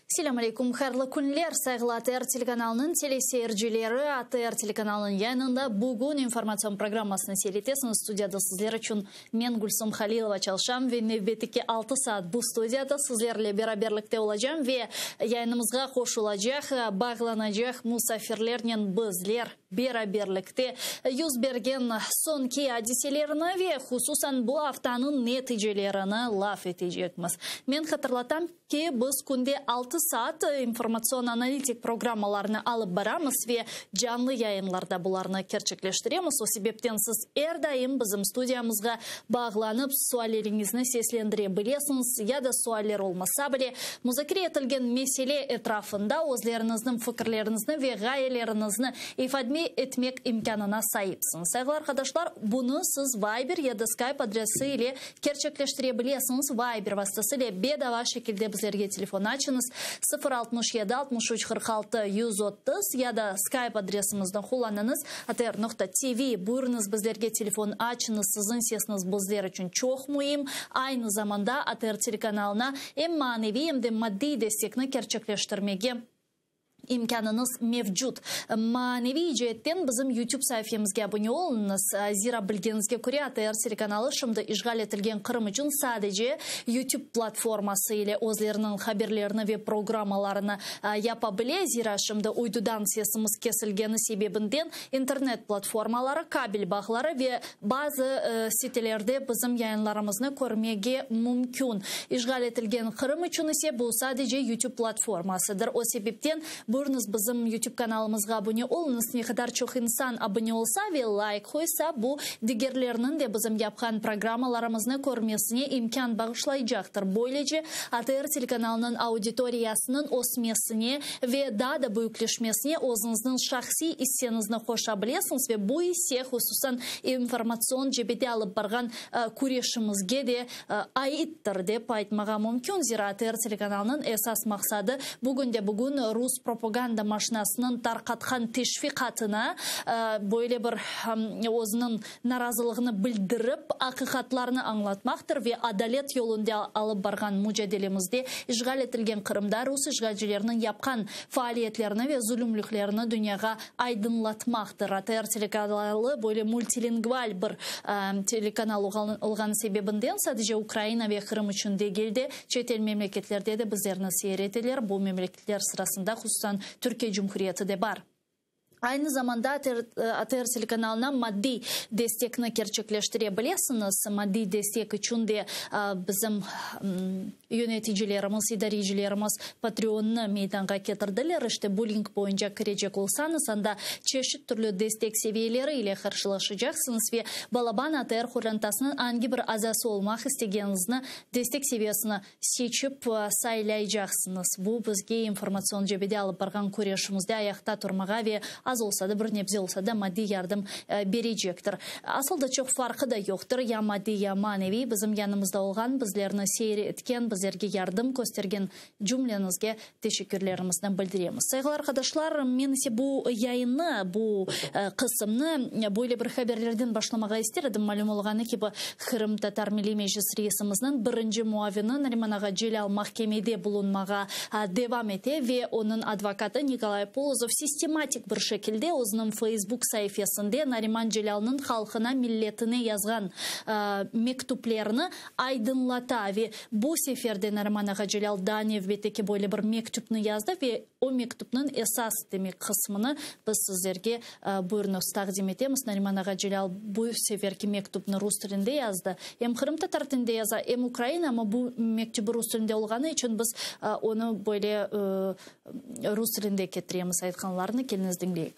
Selâm aleyküm, hayırlı künler, sayğılı ATR telekanalınıñ teleseyircileri! ATR telekanalınıñ yayınında Bugün informatsion programmasını seyir etesiñiz. Studiyada sizler içün men, Gülsum Halilova, çalışam ve nevbetteki altı saat bu studiyada sizlerle beraberlikte olacam ve yayınımızğa qoşulacaq, bağlanacaq musafirlernen bizler beraberlikte yüz bergen soñki adiselerni ve hususan bu aftanıñ neticelerini laf etecekmiz. Men hatırlatam ki, biz künde altı saat informatsion-analitik programmalarnı alıp baramız ve canlı yayınlarda bularnı kerçekleştiremiz. O sebepten siz er daim bizim studiyamızğa bağlanıp, sualleriñizni seslendire bilesiñiz ya da sualler olmasa bile, muzakere etilgen mesele etrafında özleriñizniñ fikirleriñizni ve ğayeleriñizni ifadme etmek imkânına saipsiñiz. Sayğılı arqadaşlar, bunı siz Viber ya da Skype adresi ile kerçekleştire bilesiñiz. Viber vastası ile bedava şekilde bizlerge telefon açıñız, 067 63 46 130 ya da Skype adresimizni qullanıñız, atr.tv. Buyurıñız, bizlerge telefon açıñız, siziñ sesiñiz bizler içün çoq müim. Aynı zamanda ATR telekanalına em maneviy, em de maddiy destekni kerçekleştirmege imkânıñız mevcut. Maneviy ceetten bizim YouTube saifemizge abone oluñız. Zira bilgeniñizge köre, ATR telekanalı şimdi işğal etilgen Qırım içün sadece YouTube platforması ile özleriniñ haberlerini ve programmalarını yapa bile. Zira şimdi uydudan sesimiz kesilgeni sebebinden internet platformaları, kabel bağları ve bazı sitelerde bizim yayınlarımıznı körmege mümkün. İşğal etilgen Qırım içün ise bu sadece YouTube platformasıdır. O sebepten buyurıñız, bizim YouTube kanalımızğa abone oluñız. Ne qadar çoq insan abone olsa ve layk qoysa, bu digerleriniñ de bizim yapqan programmalarımıznı körmesine imkân bağışlaycaqtır. Böylece ATR telekanalınıñ auditoriyasınıñ ösmesine ve daa da büyükleşmesine özüñizniñ şahsiy isseñizni qoşa bilesiñiz ve bu isse hususan informatsion cebede alıp barğan küreşimizge de aittir, dep aytmağa mümkün. Zira ATR telekanalınıñ esas maqsadı bugünde bugün rus propaganda maşinasınıñ tarqatqan teşviqatına böyle bir özüniñ narazılığını bildirip, aqiqatlarnı añlatmaqtır ve adalet yolunda alıp barğan mucadelemizde işğal etilgen Qırımda rus işğalcileriniñ yapqan faaliyetlerini ve zulümliklerini dünyağa aydınlatmaqtır. ATR telekanalı böyle multilingval bir telekanal olğanı sebebinden sadece Ukraina ve Qırım içün degil de, çetel memleketlerde de bizlerni seyir eteler. Bu memleketler sırasında hususan Türkiye Cumhuriyeti de bar. Aynı zamanda ATR telekanalına maddiy destekni kerçekleştire bilesiñiz. Maddiy destek içün de bizim yöneticilerimiz, idarecilerimiz Patreonnı meydanğa ketirdiler. İşte bu link boyunca kirecek olsañız, anda çeşit türlü destek seviyeleri ile qarşılaşacaqsıñız ve balaban ATR qorantasınıñ angi bir azası olmaq istegeniñizni destek seviyesini seçip saylaycaqsıñız. Bu bizge informatsion cebede alıp barğan küreşimizde ayaqta turmağa ve az olsa da, bir nebze olsa da maddiy yardım berecektir. Asıl da çoq farqı da yoqtır, ya maddiy, ya maneviy, bizim yanımızda olğan, bizlerni seyir etken, bizlerge yardım köstergen cümleñizge teşekkürlerimizni bildiremiz. Sayğılı arqadaşlar, men ise bu yayınnı, bu qısımnı böyle bir haberlerden başlamağa ister edim. Malüm olğanı kibi, Qırımtatar Milliy Meclis reisimizniñ birinci muavini Nariman ağa Celâl mahkemede bulunmağa devam ete ve onıñ advokatı Nikolay Polozov sistematik bir şekilde özüniñ Feysbuk saifesinde Nariman Celâlnıñ halqına, milletine yazğan mektüplerini aydınlata ve bu sefer de Nariman ağa Celâl daa nevbetteki böyle bir mektüpni yazdı ve o mektüpniñ esas, demek, qısmını biz sizlerge, buyurıñız, taqdim etemiz. Nariman ağa Celâl bu seferki mektüpni rus tilinde yazdı. Em qırımtatar tilinde yaza, em ukrain, amma bu mektübi rus tilinde olğanı içün biz onı böyle rus tilinde ketiremiz aytqanlarını. Keliñiz diñleyik.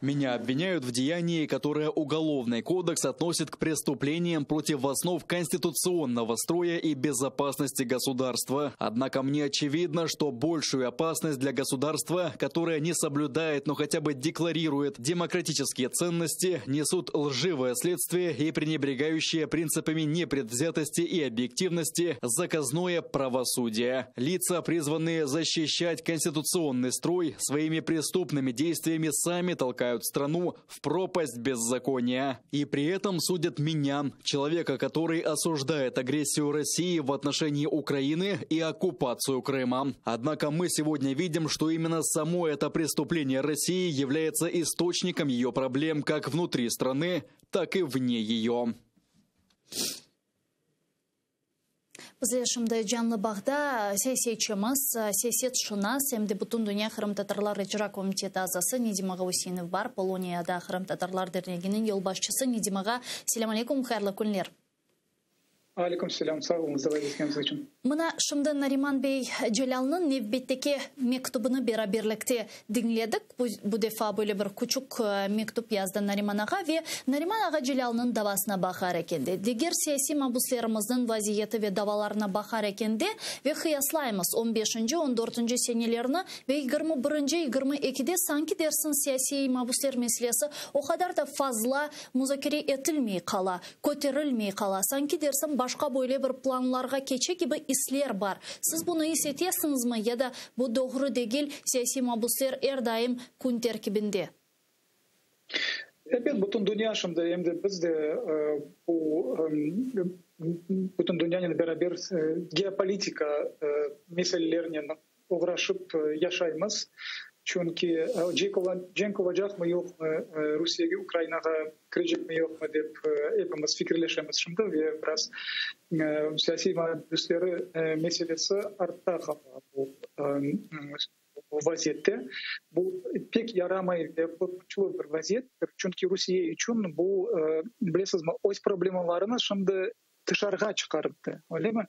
Меня обвиняют в деянии, которое Уголовный кодекс относит к преступлениям против основ конституционного строя и безопасности государства. Однако мне очевидно, что большую опасность для государства, которое не соблюдает, но хотя бы декларирует демократические ценности, несут лживое следствие и пренебрегающее принципами непредвзятости и объективности заказное правосудие. Лица, призванные защищать конституционный строй, своими преступными действиями сами толкают. толкают страну в пропасть беззакония. И при этом судят меня, человека, который осуждает агрессию России в отношении Украины и оккупацию Крыма. Однако мы сегодня видим, что именно само это преступление России является источником ее проблем как внутри страны, так и вне ее. Bizler şimdi canlı bağda siyasetçimiz, siyasetşınas, em de Bütündünya qırımtatarlar icra komiteti azası Nedim ağa Üseinov bar, Poloniyada Qırımtatarlar derneginiñ yolbaşçısı. Nedim ağa, selâm aleyküm, hayırlı künler. Aleyküm selâm, sağ oluñız davet etkeniñiz içün. Mına şimdi Nariman bey Celâlnıñ nevbetteki mektübini beraberlikte diñledik. Bu defa böyle bir küçük mektüp yazdı Nariman ağa ve Nariman ağa Celâlnıñ davasına baqar ekende, diger siyasiy mabüslerimizniñ vaziyeti ve davalarına baqar ekende ve qıyaslaymız on beşinci, on dörtünci senelerni ve yigirmi birinci, yigirmi ekide sanki dersiñ siyasiy mabüsler meselesi o qadar da fazla muzakere etilmey qala. Köterilmey qala, sanki dersiñ başqa böyle bir planlarğa keçe kibi isler bar. Siz bunı is etesiñizmi ya da bu doğru degil, siyasiy mabusler er daim kün terkibinde? Ebet, bütün dünya şimdi, em de biz de bu bütün dünyanen beraber geopolitika meselelerinen oğraşıp yaşaymız. Çünki cenk olacaqmı yoqmı, Rusiyege Ukrainağa kirecekmi yoqmı dep epimiz fikirleşemiz şimdi ve biraz siyasiy mabüsleri meselesi artta qala bu vaziyette. Bu pek yaramay ve qorqunçlı bir vaziyettir. Çünki Rusiye içün bu, bilesizmi, öz problemalarını şimdi tışarığa çıqarttı, öylemi?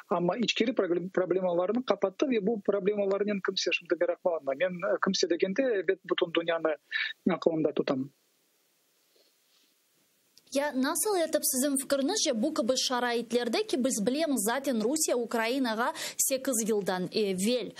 Amma içkeri problemalarını qapattı ve bu problemalarnen kimse şimdi meraqlanmay. Men kimse degende, ebet, bütün dünyanı aqılımda tutam. Ya nasıl etip, siziñ fikiriñizce, bu kibi şaraitlerde, ki biz bilemiz, zaten Rusiye Ukrainağa sekiz yıldan evel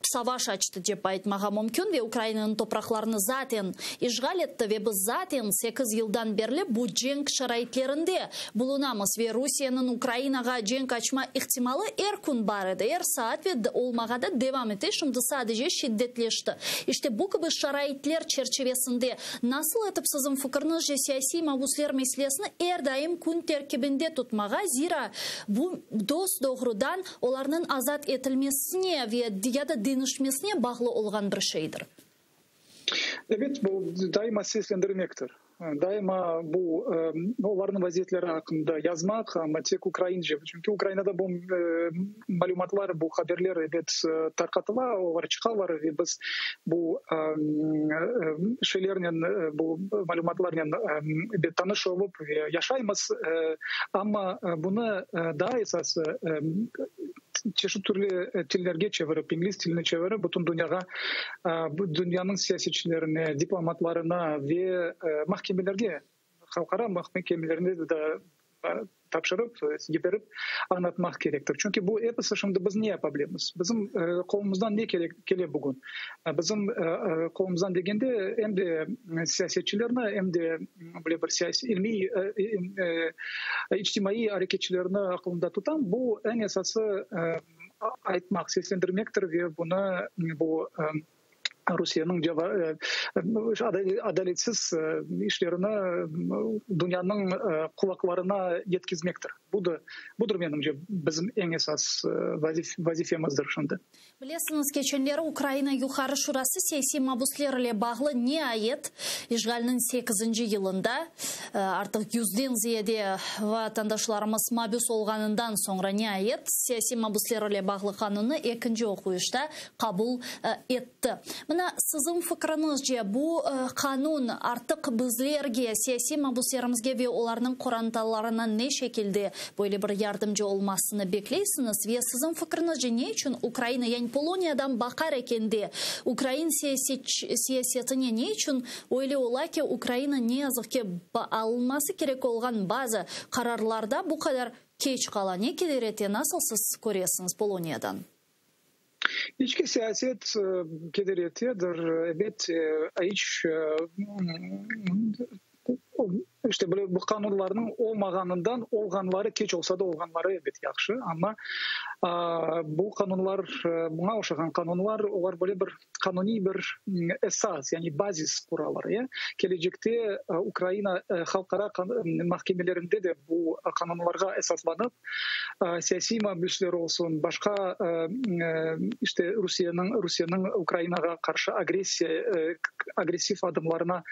savaş açtı dep aytmağa mümkün ve Ukrainanıñ topraqlarını zaten işğal etti ve biz zaten sekiz yıldan berli bu cenk şaraitlerinde bulunamız ve Rusiyeniñ Ukrainağa cenk açma ihtimalı er kün bar edi, er saat ve olmağa da devam ete, şimdi sadece şiddetleşti. İşte bu kibi şaraitler çerçivesinde nasıl etip siziñ fikiriñizce siyasiy mabusler meselesini er daim kün terkibinde tutmağa, zira bu dos-doğrudan olarnıñ azat etilmesine ve ya da deñişmesine bağlı olğan bir şeydir. Ebet, bu daima seslendirmektir. Daima bu olarnıñ vaziyetleri aqqında yazmaq, amma tek ukraince. Çünki Ukrainada bu malümatlar, bu haberler, ebet, tarqatıla, olar çıqalar ve biz bu şeylernen, bu malümatlarnen, ebet, tanış olıp ve yaşaymız. Amma bunı daa esası çeşit türlü tillerge çevirip, ingliz tiline çevirip, bütün dünyağa, dünyanıñ siyasetçilerine, diplomatlarına ve mahkemelerge, halqara mahkemelerine de tapşırıp, yiberip añlatmaq kerektir. Çünki bu episi şimdi biz ne yapa bilemiz? Bizim qolumızdan ne kele bugün? Bizim qolumızdan degende, em de siyasetçilerni, em de böyle bir siyasiy, ilmiy, içtimaiy areketçilerni aqılımda tutam. Bu eñ esası aytmaq, seslendirmektir ve bunı bu Rusiyeniñ adaletsiz işlerini dünyanıñ qulaqlarına yetkizmektir. Budır, menimce, bizim eñ esas vazifemizdir şimdi. Bilesiñiz, keçenleri Ukraina Yuqarı Şurası siyasiy mabusler ile bağlı niayet işğalniñ sekizinci yılında, artıq yüzden ziyade vatandaşlarımız mabüs olğanından soñra niayet siyasiy mabusler ile bağlı qanunnı ekinci oquyışta qabul etti. Mına, siziñ fikriñizce, bu qanun artıq bizlerge, siyasiy mabuslerimizge ve olarnıñ qorantalarına ne şekilde böyle bir yardımcı olmasını bekleysiñiz ve siziñ fikriñizce ne içün Ukraina, yani Poloniyadan baqar ekende, ukrain siyasetine ne içün öyle ola ki, Ukraina ne yazıq ki, alınması kerek olğan bazı qararlarda bu qadar keç qala, ne keder ete, nasıl siz köresiñiz Poloniyadan? İçki siyaset keder etedir, ebet, iç. İşte böyle bu qanunlarnıñ olmağanından olğanları, keç olsa da olğanları ebet yahşı, amma bu qanunlar, buña oşağan qanunlar, olar böyle bir qanuniy bir esas, yani bazis quralar. Ya kelecekte Ukraina halqara mahkemelerinde de bu qanunlarğa esaslanıp, siyasiy mabüsler olsun, başqa işte Rusiyeniñ Rusiyeniñ Ukrainağa qarşı agressiya, agressiv adımlarına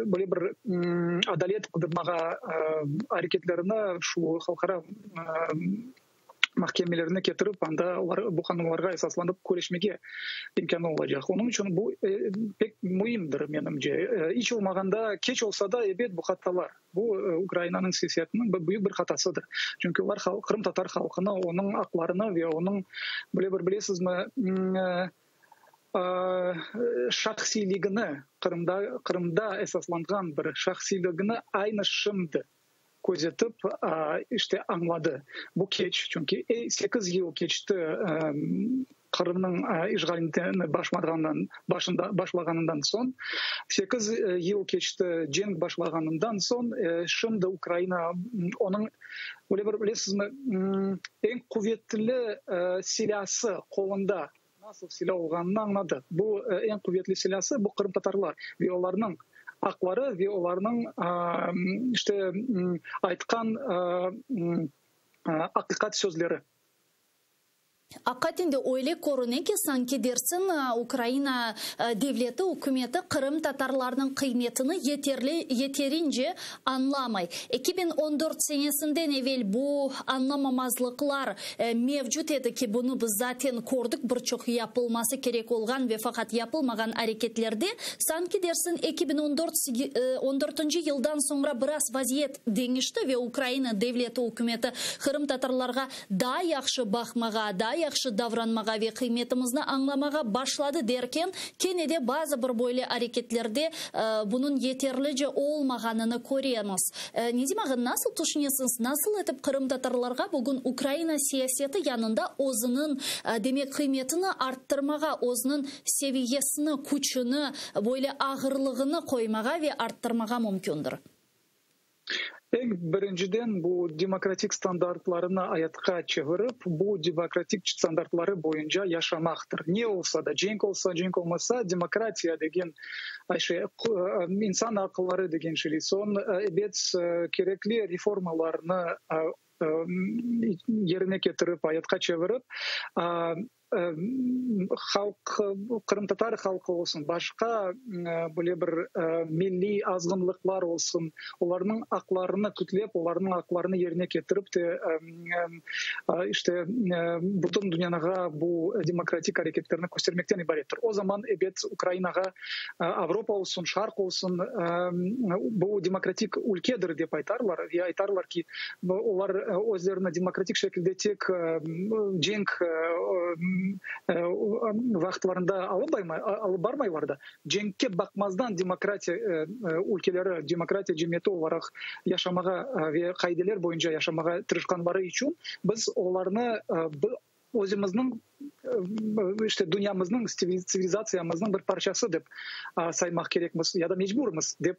böyle bir adalet qıdırmağa areketlerini şu halqara mahkemelerine ketirip, anda olar bu qanunlarğa esaslanıp küreşmege imkânı olacaq. Onıñ içün bu pek müimdir, menimce. İç olmağanda, keç olsa da, ebet, bu hatalar. Bu, Ukrainanıñ siyasetiniñ bir büyük bir hatasıdır. Çünki olar qırımtatar halqını, onıñ aqlarını ve onıñ, böyle bir, bilesizmi, şahsiyligini, Qırımda, Qırımda esaslanğan bir şahsiyligini aynı şimdi közetip, işte, añladı. Bu keç, çünki sekiz yıl keçti Qırımnıñ işğalinden başlağanından başında başlağanından soñ, sekiz yıl keçti cenk başlağanından soñ, şimdi Ukraina onıñ, öyle bir, bilesizmi, eñ quvetli silâsı qolunda, nasıl silâ olğanını añladı. Bu eñ quvetli silâsı, bu qırımtatarlar ve olarnıñ aqları ve olarnıñ, işte, aytqan aqiqat sözleri. Aqiqaten de öyle körüne ki, sanki dersiñ, Ukraina devleti, ükümeti qırımtatarlarnıñ qıymetini yeterli, yeterince añlamay. 2014 senesinden evel bu añlamamazlıqlar mevcut edi ki, bunı biz zaten kördik bir çoq yapılması kerek olğan ve faqat yapılmağan areketlerde. Sanki dersiñ, 2014 on dörtünci yıldan soñra biraz vaziyet deñişti ve Ukraina devleti, ükümeti qırımtatarlarğa daa yahşı baqmağa, daa yahşı davranmağa ve qıymetimizni añlamağa başladı derken, kene de bazı bir böyle areketlerde bunıñ yeterlice olmağanını köremiz. Nedim ağa, nasıl tüşünesiñiz, nasıl etip qırımtatarlarğa bugün Ukraina siyaseti yanında özüniñ, demek, qıymetini arttırmağa, özüniñ seviyesini, küçüni, böyle ağırlığını qoymağa ve arttırmağa mümkündir? Eñ birinciden, bu demokratik standartlarını ayatqa çevirip, bu demokratik standartları boyunca yaşamaqtır. Ne olsa da, cenk olsa, cenk olmasa, demokratiya degen şey, insan aqları degen şey, soñ, ebet, kerekli reformalarnı yerine ketirip, ayatqa çevirip, Halq, qırımtatar halqı olsun, başqa böyle bir milliy azğınlıqlar olsun, olarnıñ aqlarını kütlep, olarnıñ aqlarını yerine ketirip te, işte, bütün dünyağa bu demokratik areketlerni köstermekten ibarettir. O zaman, ebet, Ukrainağa Avropa olsun, Şarq olsun, bu demokratik ülkedir, dep aytarlar ve aytarlar ki, Olar özlerini demokratik şekilde tek cenk vaqıtlarında alıp barmaylar da, cenkke baqmazdan demokratiya ülkeleri, demokratiya cemiyeti olaraq yaşamağa ve qaideler boyunca yaşamağa tırışqanları içün biz olarnı özümizniñ, işte, dünyamıznıñ, tsivilizatsiyamıznıñ bir parçası dep saymaq kerekmiz ya da mecburmız, dep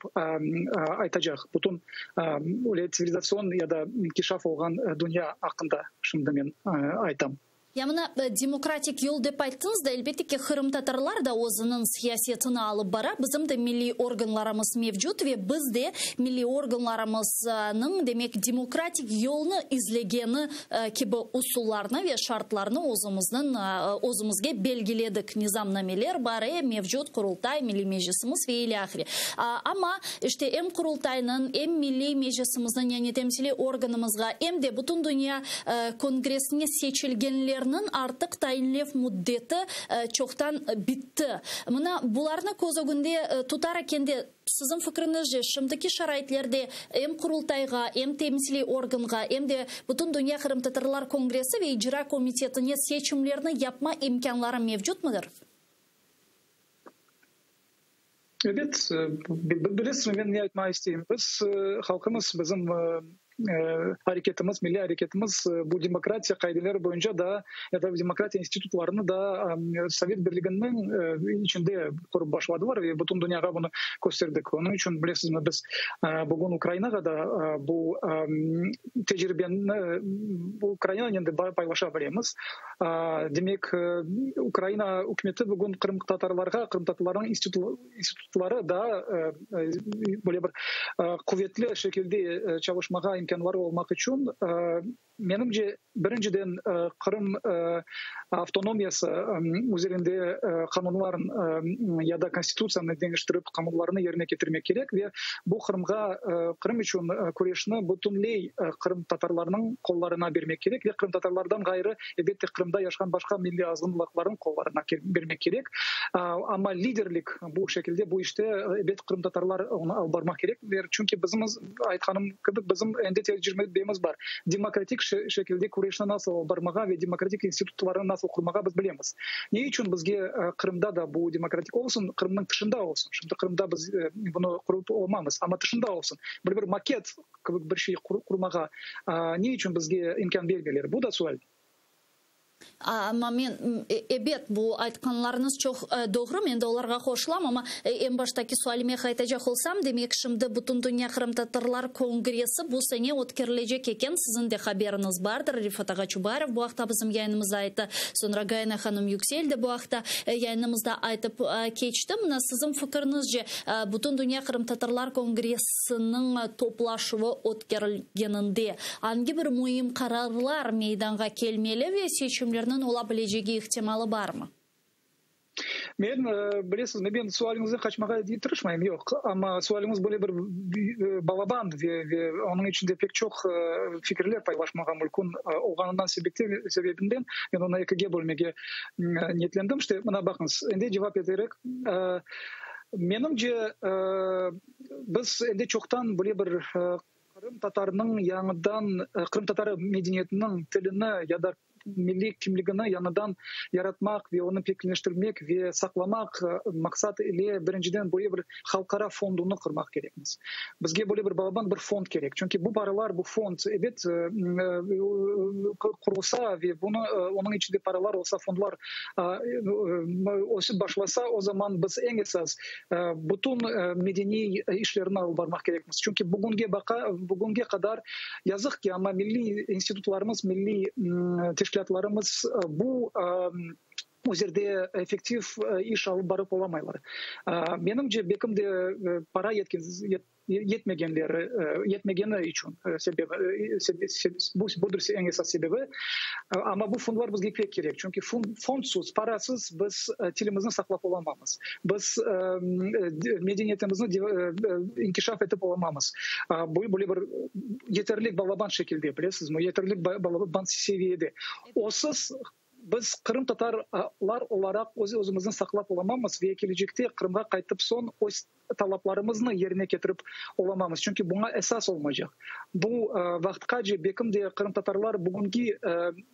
aytacaq bütün öyle tsivilizatsion ya da inkişaf olğan dünya aqqında şimdi men aytam. Ya mına, demokratik yol dep ayttıñız da, elbette ki, qırımtatarlar da özüniñ siyasetini alıp bara, bizim de milliy organlarımız mevcut ve biz de milliy organlarımıznıñ, demek, demokratik yolnı izlegeni kibi usullarnı ve şartlarnı özümizniñ, özümizge belgiledik, nizamnameler bar, e, mevcut, Qurultay, Milliy Meclisimiz ve ilâhre. Amma, işte, em Qurultaynıñ, em Milliy Meclisimizniñ, yani temsiliy organımızğa, em de Bütündünya kongressine seçilgenlerniñ artıq tayinlev müddeti çoqtan bitti. Mına, bularnı köz ögünde tutar ekende, Siziñ fikriñizce, şimdiki şaraitlerde em Qurultayğa, em temsiliy organğa, em de Bütündünya qırımtatarlar kongressi ve icra komitetine seçimlerni yapma imkânları mevcutmıdır? Ebet, bilesiñmi, men ne aytmağa isteyim? Biz, halqımız, bizim. areketimiz, milliy areketimiz bu demokratiya qaideleri boyunca da ya da demokratiya institutlarını da Sovet Birliginiñ içinde qurıp başladılar ve bütün dünyağa bunı kösterdik. Onıñ içün, bilesizmi, biz bugün Ukrainağa da bu tecribeni Ukrainanen de paylaşa bilemiz. Demek, Ukraina ükümeti bugün qırımtatarlarğa, qırımtatarlarnıñ institutları daa böyle bir quvetli şekilde çalışmağa imkânları olmaq içün, menimce, birinciden Qırım avtonomiyası üzerinde qanunlar ya da Konstitutsiyanı deñiştirip qanunlarnı yerine ketirmek kerek ve bu Qırımğa, Qırım içün küreşni bütünley qırımtatarlarnıñ qollarına bermek kerek ve qırımtatarlardan ğayrı, elbette, Qırımda yaşağan başqa milliy azğınlıqlarnıñ qollarına bermek kerek. Amma liderlik bu şekilde, bu işte, ebet, qırımtatarlar onı alıp barmaq kerekler. Çünki bizim, aytqanım kibi, bizim endi tecribemiz bar. Demokratik şekilde küreşni nasıl alıp barmağa ve demokratik institutlarnı nasıl qurmağa biz bilemiz. Ne içün bizge Qırımda da bu demokratik olsun, Qırımnıñ tışında olsun? Şimdi Qırımda biz bunı qurıp olmamız, amma tışında olsun. Böyle bir maket kibi bir şey qurmağa ne içün bizge imkân bermeyler? Bu da sual. Amma men, ebet, bu aytqanlarıñız çoq doğru, men de olarğa qoşulam, amma eñ baştaki sualime qaytacaq olsam, demek, şimdi Bütündünya qırımtatarlar kongressi bu sene ötkerilecek eken, siziñ de haberiñiz bardır, Refat ağa Çubarov bu aqta bizim yayınımızda ayttı, soñra Gayana hanım Yüksel de bu aqta yayınımızda aytıp keçti. Mına, siziñ fikiriñizce, Bütündünya qırımtatarlar kongressiniñ toplaşuvı ötkerilgeninde angi bir müim qararlar meydanğa kelmeli ve seçimlerniñ ola bilecegi ihtimalı barmı? Men, bilesizmi, men sualiñizden qaçmağa tırışmayım, yoq. Amma sualiñiz böyle bir balaban ve ve onıñ içinde pek çoq fikirler paylaşmağa mümkün olğanından sebebinden men onı ekige bölmege niyetlendim. İşte, mına baqıñız, endi cevap eterek, menimce, biz endi çoqtan böyle bir qırımtatarnıñ yañıdan, qırımtatar medeniyetiniñ tilini ya da milliy kimligini yañıdan yaratmaq ve onı pekünleştirmek ve saqlamaq maqsat ile birinciden böyle bir halqara fondunı qurmaq kerekmiz. Bizge böyle bir balaban bir fond kerek. Çünki bu paralar, bu fond, ebet, qurulsa ve bunı, onıñ içinde paralar olsa, fondlar ösip başlasa, o zaman biz eñ esas bütün medeniy işlerni alıp barmaq kerekmiz. Çünki bugünge baqa, bugünge qadar, yazıq ki, amma milliy institutlarımız, milliy teşkilâtlarımız bu üzerde effektiv iş alıp barıp olamaylar. Menimce, belkim de para yetmegenleri, yetmegeni içün sebebi, bu budır eñ esas sebebi. Amma bu fondlar bizge pek kerek, çünki fondsuz, parasız biz tilimizni saqlap olamamız, biz medeniyetimizni inkişaf etip olamamız. Böyle bir yeterli balaban şekilde, bilesizmi, yeterli balaban seviyede. Osız Biz qırımtatarlar olaraq öz-özümizni saqlap olamamız ve kelecekte Qırımğa qaytıp soñ öz talaplarımıznı yerine ketirip olamamız, çünki buña esas olmaycaq. Bu vaqıtqace bekim de qırımtatarlar bugünki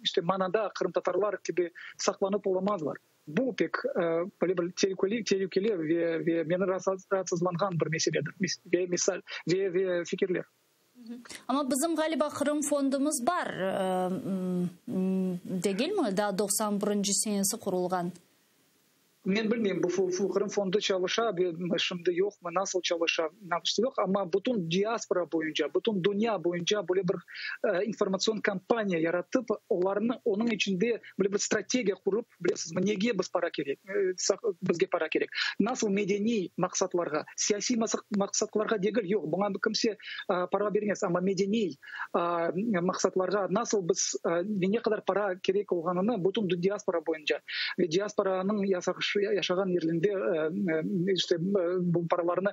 işte manada qırımtatarlar kibi saqlanıp olamazlar. Bu pek böyle bir telükeli telükeli ve ve meni raatsızlanğan bir meseledir ve misal ve ve fikirler. Amma bizim, ğaliba, Qırım fondumız bar, degilmi, daa 91-nci senesi qurulğan? Men bilmeyim, bu Qırım fondu çalışa, şimdi yoqmı, nasıl çalışa, yoq, amma bütün diaspora boyunca, bütün dünya boyunca böyle bir informatsion kampaniya yaratıp, olarnı, onıñ içinde böyle bir strategiya qurıp, Bilesizmi, nege biz para kerek, bizge para kerek? Nasıl medeniy maqsatlarğa, siyasiy maqsatlarğa degil, yoq, buña kimse para bermez, amma medeniy maqsatlarğa nasıl biz ve ne qadar para kerek olğanını bütün diaspora boyunca ve diasporanıñ yaşağan yerlerinde işte bu paralarnı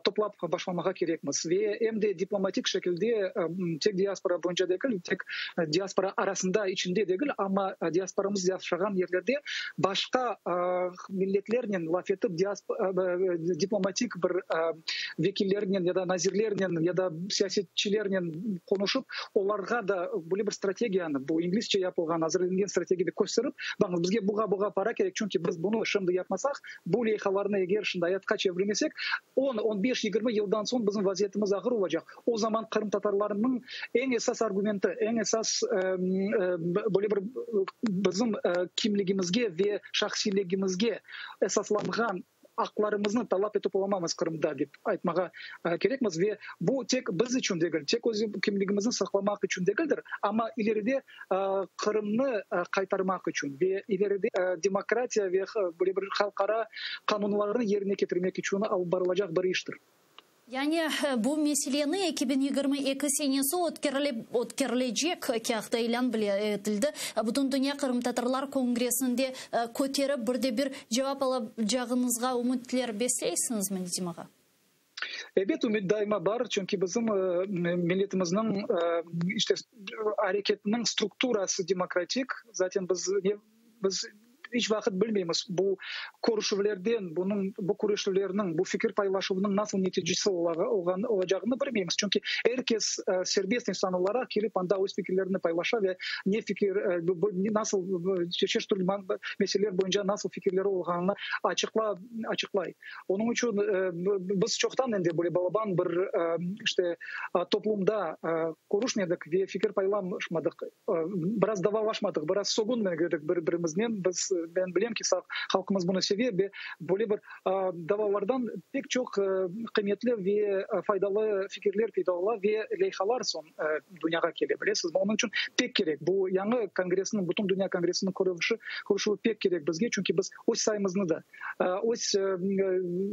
toplap başlamağa kerekmiz. Ve em de diplomatik şekilde tek diaspora boyunca degil, tek diaspora arasında, içinde degil, amma diasporamız yaşağan yerlerde başqa milletlernen laf etip, diplomatik bir vekillernen ya da nazirlernen ya da siyasetçilernen qonuşıp, olarğa da böyle bir strategiyanı, bu inglizce yapılğan, azırlanğan strategiyada kösterip, baqıñız, bizge buğa-buğa para kerek, çünki biz bunı şimdi. şimdi yapmasaq, bu leyhalarnı eger şimdi ayatqa çevirmesek, on, on beş, 20 yıldan soñ bizim vaziyetimiz ağır olacaq. O zaman qırımtatarlarnıñ eñ esas argumenti, eñ esas böyle bir bizim kimligimizge ve şahsiyligimizge esaslanğan aqlarımıznı talap etip olamamız Qırımda, dep aytmağa kerekmiz. Ve bu tek biz içün degil, tek öz kimligimizni saqlamaq içün degildir, amma ileride Qırımnı qaytarmaq içün ve ileride demokratiya ve böyle bir halqara qanunlarnı yerine ketirmek içün alıp barılacaq bir iştir. Yani bu meseleni 2022 senesi ötkerilecek kâğıtta ilân bile etildi. Bütündünya qırımtatarlar kongressinde köterip bir de bir cevap alacağıñızğa ümütler besleysiñizmi, Nedim ağa? Ebet, ümüt daima bar, çünki bizim milletimizniñ işte areketiniñ strukturası demokratik. Zaten biz biz iç vaqıt bilmeymiz, bu körüşüvlerden, bunıñ, bu körüşüvlerniñ, bu fikir paylaşuvınıñ nasıl neticesi olacağını bilmeymiz. Çünki er kes serbest insan olaraq kelip anda öz fikirlerini paylaşa ve ne fikir, nasıl çeşit türlü meseleler boyunca nasıl fikirleri olğanını açıqlay. Onıñ içün biz çoqtan endi böyle balaban bir işte toplumda körüşmedik ve fikir paylaşmadıq, biraz davalaşmadıq, biraz sögünmedik bir-birimiznen. Biz, men bilem ki, halqımız bunı seve ve böyle bir davalardan pek çoq qıymetli ve faydalı fikirler peyda ola ve leyhalar soñ dünyağa kele, bilesizmi. Onıñ içün pek kerek bu yañı kongressniñ, Bütündünya kongressiniñ körüşüvi pek kerek bizge, çünki biz öz sayımıznı da, öz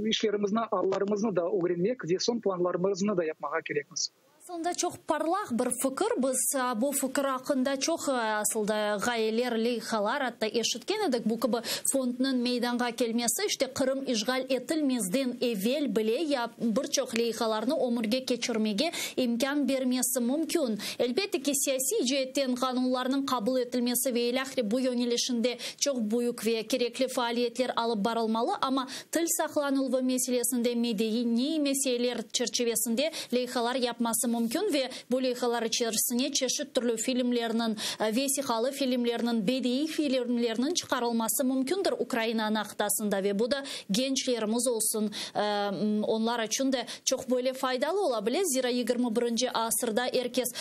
işlerimizni, allarımıznı da ögrenmek ve soñ planlarımıznı da yapmağa kerekmiz. Aslında çoq parlaq bir fikir. Biz bu fikir aqqında çoq asılda ğayeler, leyhalar atta eşitken edik. Bu kibi fondnıñ meydanğa kelmesi, işte Qırım işğal etilmezden evel bile ya bir çoq leyhalarnı ömürge keçirmege imkân bermesi mümkün. Elbette ki, siyasiy ceetten qanunlarnıñ qabul etilmesi ve ilâhre bu yönelişinde çoq büyük ve kerekli faaliyetler alıp barılmalı, amma til saqlanıluvı meselesinde medeniy meseleler çerçivesinde leyhalar yapması mümkün ve bu leyhalar içerisine çeşit türlü filmlerniñ, vesiqalı filmlerniñ, bediiy filmlerniñ çıqarılması mümkündir Ukraina ana qıtasında ve bu da gençlerimiz olsun, onlar içün de çoq böyle faydalı ola bile, zira 21-nci asırda er kes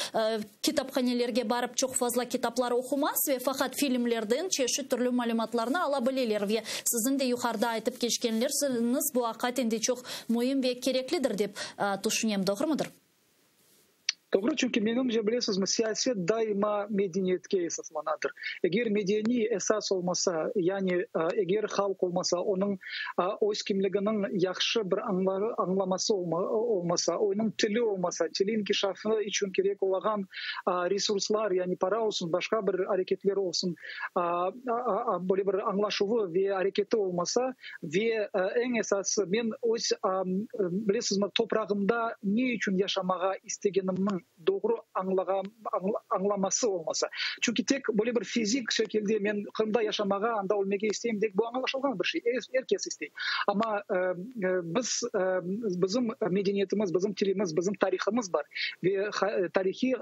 kitaphanelerge barıp çoq fazla kitaplar oqumaz ve faqat filmlerden çeşit türlü malümatlarnı ala bileler ve siziñ de yuqarıda aytıp keçkenleriñiz bu aqiqaten de çoq müim ve kereklidir dep tüşünem, doğrumıdır? Doğru, çünki menimce, bilesizmi, siyaset daima medeniyetke esaslanadır. Eger medeniy esas olmasa, yani eger halq olmasa, onıñ öz kimliginiñ yahşı bir añlaması olmasa, onıñ tili olmasa, tili inkişafı içün kerek olağan resurslar, yani para olsun, başqa bir areketler olsun, böyle bir añlaşuvı ve areketi olmasa, ve eñ esası, men öz, bilesizmi, toprağımda ne içün yaşamağa istegenimniñ doğru añlaması olmasa. Çünki tek böyle bir fizik şekilde men Qırımda yaşamağa, anda ölmege isteyim dek, bu añlaşılğan bir şey, er kes istey. Amma biz, bizim medeniyetimiz, bizim tilimiz, bizim tarihımız bar ve tarihiy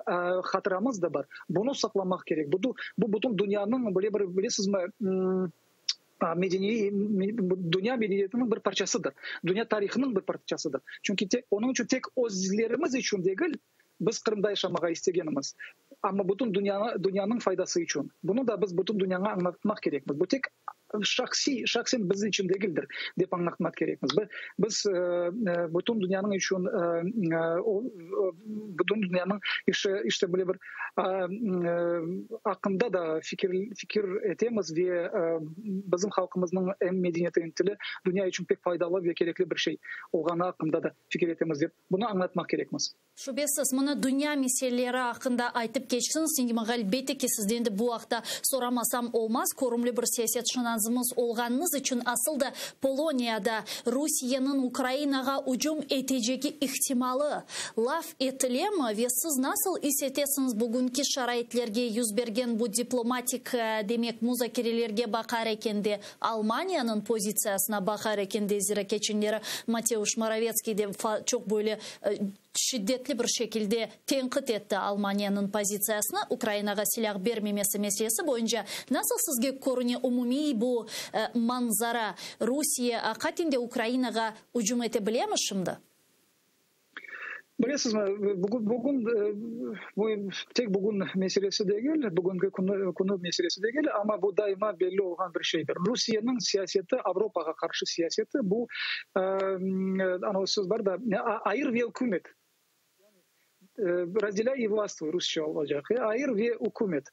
hatıramız da bar. Bunı saqlamaq kerek. Bu bütün dünyanıñ böyle bir, bilesizmi, medeniy, dünya medeniyetiniñ bir parçasıdır, dünya tarihınıñ bir parçasıdır. Çünki tek, onıñ içün tek özlerimiz içün degil, biz Qırımda yaşamağa istegenimiz, amma bütün dünyanıñ faydası içün. Bunı da biz bütün dünyağa añlatmaq kerekmiz. Bu tek şahsiy, şahsen biz içün degildir, dep añlatmaq kerekmiz. Biz bütün dünyanıñ içün, bütün dünyanıñ işte böyle bir aqqında da fikir etemiz ve bizim halqımıznıñ em medeniyeti, em tili dünya içün pek faydalı ve kerekli bir şey olğanı aqqında da fikir etemiz dep bunı añlatmaq kerekmiz. Şübesiz, mına dünya meseleleri aqqında aytıp keçtiñiz, Nedim ağa, elbette ki, sizden de bu aqta soramasam olmaz, körümli bir siyasetşınasımız olğanıñız içün, asıl da Poloniyada Rusiyeniñ Ukrainağa ücüm etecegi ihtimalı laf etilemi ve siz nasıl is etesiñiz bugünki şaraitlerge yüz bergen bu diplomatik, demek, muzakerelerge baqar ekende, Almaniyanıñ pozitsiyasına baqar ekende, zira keçenleri Mateusz Moravetskiy de çoq böyle. şiddetli bir şekilde tenqit etti Almaniyanıñ pozitsiyasını Ukrainağa silâh bermemesi meselesi boyunca. Nasıl sizge körüne umumiy bu manzara? Rusiye aqiqaten de Ukrainağa ücüm ete bilemi şimdi? Bilesizmi, bugün bu tek bugün meselesi degil, bugünki künü meselesi degil, amma bu daima belli olğan bir şeydir. Rusiyeniñ siyaseti, Avropağa qarşı siyaseti, bu, ana söz bar da, ayır ve üküm et. Razdelây i vlastvuy rusça olacaq, ayır ve üküm et.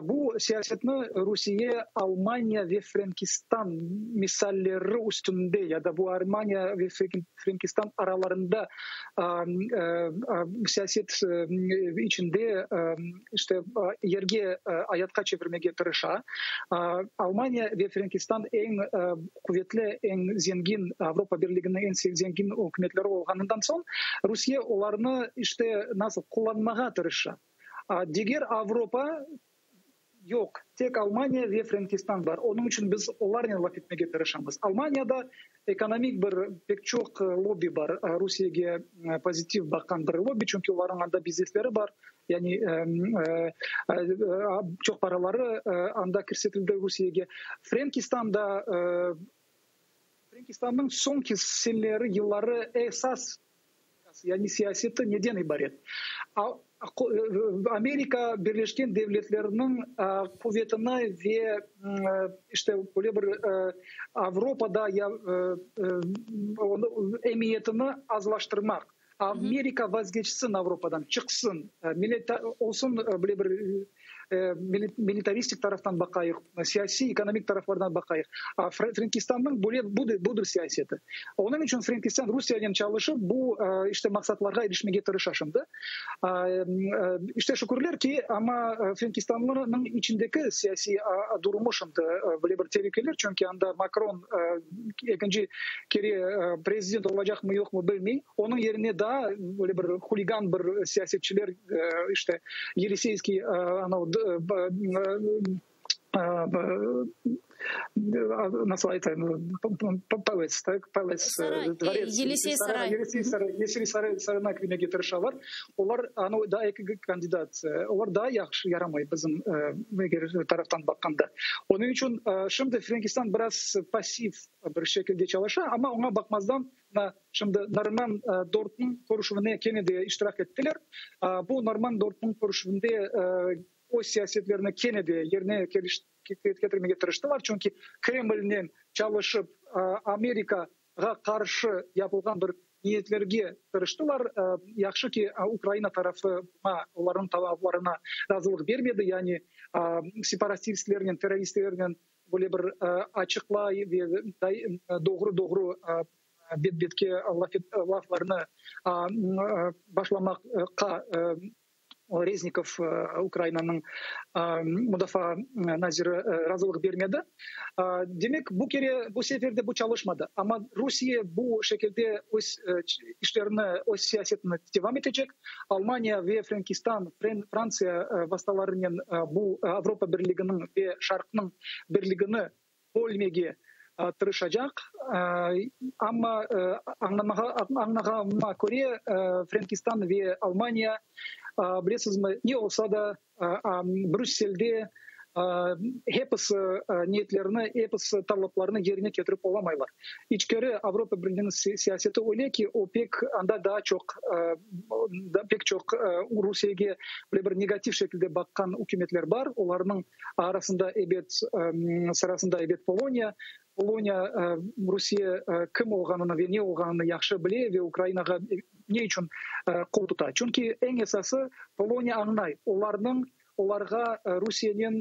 Bu siyasetni Rusiye Almaniya ve Frenkistan misalleri üstünde ya da bu Almaniya ve Frenkistan aralarında siyaset içinde işte yerge ayatqa çevirmege tırışa. Almaniya ve Frenkistan eñ quvetli, eñ zengin, Avropa Birliginiñ eñ zengin ükümetleri olğanından soñ, Rusiye olarnı işte nasıl qullanmağa tırışa. Diger Avropa yoq, tek Almaniya ve Frenkistan bar. Onıñ içün biz olarnen laf etmege tırışamız. Almaniyada ekonomik bir pek çoq lobbi bar, Rusiyege pozitiv baqqan bir lobbi, çünki olarnıñ anda biznesleri bar, yani çoq paraları anda kirsetildi Rusiyege. Frenkistanda, Frenkistannıñ soñki seneleri, yılları esas Yani siyaseti neden ibaret? Amerika Birleşken Devletleriniñ quvetini ve işte böyle bir Avropada emiyetini azlaştırmaq. Amerika vazgeçsin Avropadan, çıqsın, olsun böyle bir militaristik taraftan baqayıq, siyasiy, ekonomik taraflardan baqayıq. Frenkistannıñ böyle budır siyaseti. Onıñ içün Frenkistan Rusiyenen çalışıp, bu işte maqsatlarğa irişmege tırışa şimdi. İşte şükürler ki, amma Frenkistannıñ içindeki siyasiy durumı şimdi böyle bir telükeli, çünki anda Makron ekinci kere prezident olacaqmı yoqmı bilmey. Onıñ yerine daa böyle bir huligan bir siyasetçiler, işte, Yeliseyskiy, anau, nasıl aytayım, palets, tak, palets, Saray, dvorets, Yelisey saray. Yelisey saray, Yelisey saray, sarayına kirmege tırışalar. Olar, anau, daa eki kandidat, olar daa yahşı yaramay bizim eger taraftan baqqanda. Onıñ içün şimdi Frenkistan biraz passiv bir şekilde çalışa, amma oña baqmazdan, Mına, şimdi Norman dörtniñ körüşüvine kene de iştirak ettiler. Bu Norman dörtniñ körüşüvinde öz siyasetlerini kene de yerine ketirmege tırıştılar, çünki Kremlnen çalışıp Amerikağa qarşı yapılğan bir niyetlerge tırıştılar. Yahşı ki, Ukraina tarafı buña, olarnıñ talaplarına razılıq bermedi, yani separatistlernen, terroristlernen Böyle bir açıqlay ve doğru-doğru bet-betke laflarnı başlamaqqa Reznikov, Ukrainanıñ mudafaa naziri, razılıq bermedi. Demek, bu kere, bu sefer de bu çalışmadı. Amma Rusiye bu şekilde öz işlerini, öz siyasetini devam etecek. Almaniya ve Frenkistan, Frantsiya vastalarınen bu Avropa Birliginiñ ve Şarqnıñ birligini bölmege tırışacaq. Amma añlağanıma köre, Frenkistan ve Almaniya, bilesizmi, ne olsa da, Brüsselde hepisi niyetlerini, episi talaplarını yerine ketirip olamaylar. İçkeri Avropa Birliginiñ siyaseti öyle ki, o pek anda daa çoq, pek çoq Rusiyege böyle bir negativ şekilde baqqan ükümetler bar. Olarnıñ arasında, ebet, sırasında, ebet, Poloniya. Poloniya Rusiye kim olğanını ve ne olğanını yahşı bile ve Ukrainağa ne içün qol tuta. Çünki eñ esası, Poloniya añlay, olarnıñ, olarğa Rusiyenen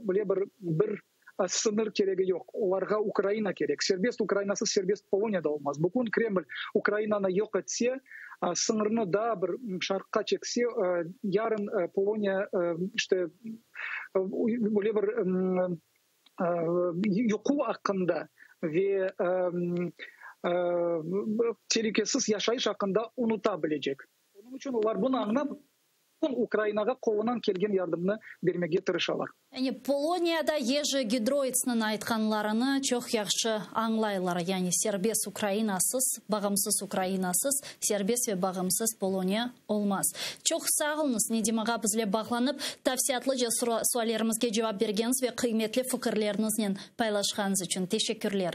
bile bir bir sıñır keregi yoq, olarğa Ukraina kerek. Serbest Ukrainasız serbest Poloniya da olmaz. Bugün Kreml Ukrainanı yoq etse, sıñırnı daa bir şarqqa çekse, yarın Poloniya işte böyle bir yuqu aqqında ve telükesiz yaşayış aqqında unuta bilecek. Onıñ içün olar bunı añlap. Ukrainağa qolundan kelgen yardımnı bermege tırışalar. Yani Poloniyada Yeji Giedroytsnıñ aytqanlarını çoq yahşı añlaylar. Yani serbest Ukrainasız, bağımsız Ukrainasız, serbest ve bağımsız Poloniya olmaz. Çoq sağ oluñız, Nedim ağa, bizle bağlanıp, tafsilâtlıca suallerimizge cevap bergeniñiz ve qıymetli fikirleriñiznen paylaşqanıñız içün. Teşekkürler.